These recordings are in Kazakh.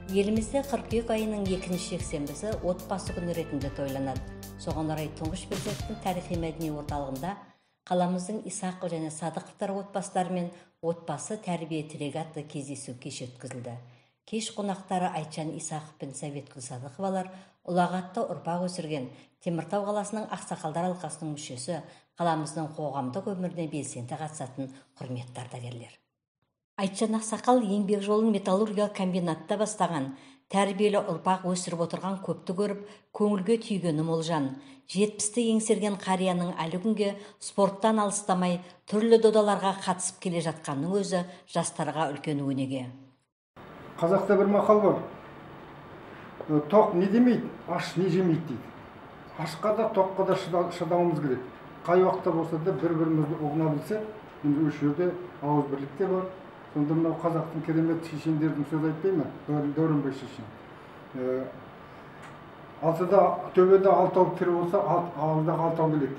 Елімізде қыркүйек айының екінші жексенбісі отбасы күні ретінде тойланады. Соған орай Тұңғыш Президенттің тарихи мәдени орталығында қаламыздың Исақов және Садықовтар отбасыларымен отбасы тәрбие тірегі атты кездесу кеш өткізілді. Кеш қонақтары Айтжан Исақов пен Советгүл Садықовалар ұлағатты ұрпақ өсірген Теміртау қаласының ақсақалдар алқасының мүшесі, қаламыздың қоғамдық өміріне белсенді қатысатын құрметті ардагерлер. Айтжан ақсақал еңбек жолын металлургиялық комбинатта бастаған, тәрбиелі ұрпақ өсіріп отырған көпті көріп, көңілге түйгені мол жан. 70-ті еңсерген қарияның әлі күнге спорттан алыстамай, түрлі додаларға қатысып келе жатқанның өзі жастарға үлкен өнеге. Қазақта бір мақал бар. Тоқ не демейді, аш не жемейді дейді. Ашқа да, тоққа да шыдауымыз керек. Қай уақытта болса да бір-бірімізді ұғына білсек, енді осы жерде ауызбірлік те бар. Сонда мынау қазақтың керемет шешендердің сөзі айтпай ма? Дәуренбай шешен. Алтыда, төбеде алтау тірі болса, ауыздағы алтау келеді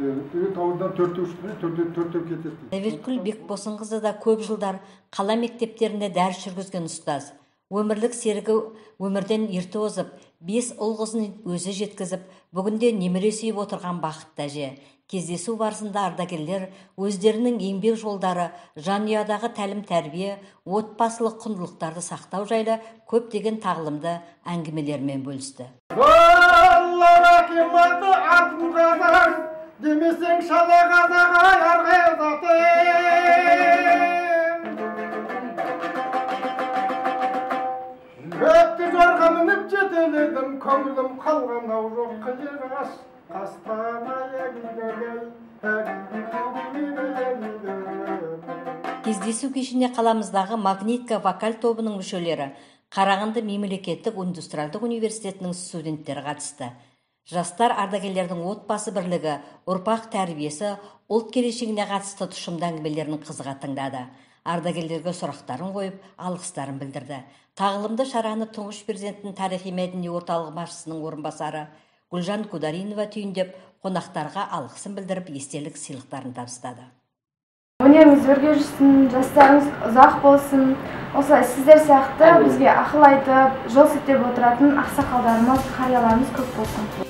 дейді. Ауыздан төртеу шықса, төртеу кетеді дейді. Советгүл Бекбосынқызы да көп жылдар қала мектептерінде дәріс жүргізген ұстаз. Өмірлік серігі өмірден ерте озып, 5 ұл қызын өзі жеткізіп, бүгінде немере сүйіп отырған бақытты әже. Кездесу барысында ардагерлер өздерінің еңбек жолдары, жанұядағы тәлім-тәрбие, отбасылық құндылықтарды сақтау жайлы көптеген тағылымды әңгімелермен бөлісті. Демесең шала қазақ ай. Жүректі жорға мініп жетеледім, көңілім қалған ау жоқ қиғаш. Кездесу кешіне қаламыздағы Магнитка вокал тобының мүшелері, Қарағанды мемлекеттік индустриалдық университетінің студенттері қатысты. Жастар ардагерлердің отбасы бірлігі, ұрпақ тәрбиесі, ұлт келешегіне қатысты тұшымды әңгімелерін қызыға тыңдады. Ардагерлерге сұрақтарын қойып, алғыстарын білдірді. Тағылымды шараны Тұңғыш Президенттің тарихи мәдени орталығы басшысының орынбасары Гүлжан Кударинова түйіндеп, қонақтарға алғысын білдіріп, естелік сыйлықтарын табыстады. Өнеріңіз өрге жүрсін, жастарыңыз ұзақ болсын. Осылай сіздер сияқты бізге ақыл айтып, жол сілтеп отыратын ақсақалдарымыз, қарияларымыз көп болсын.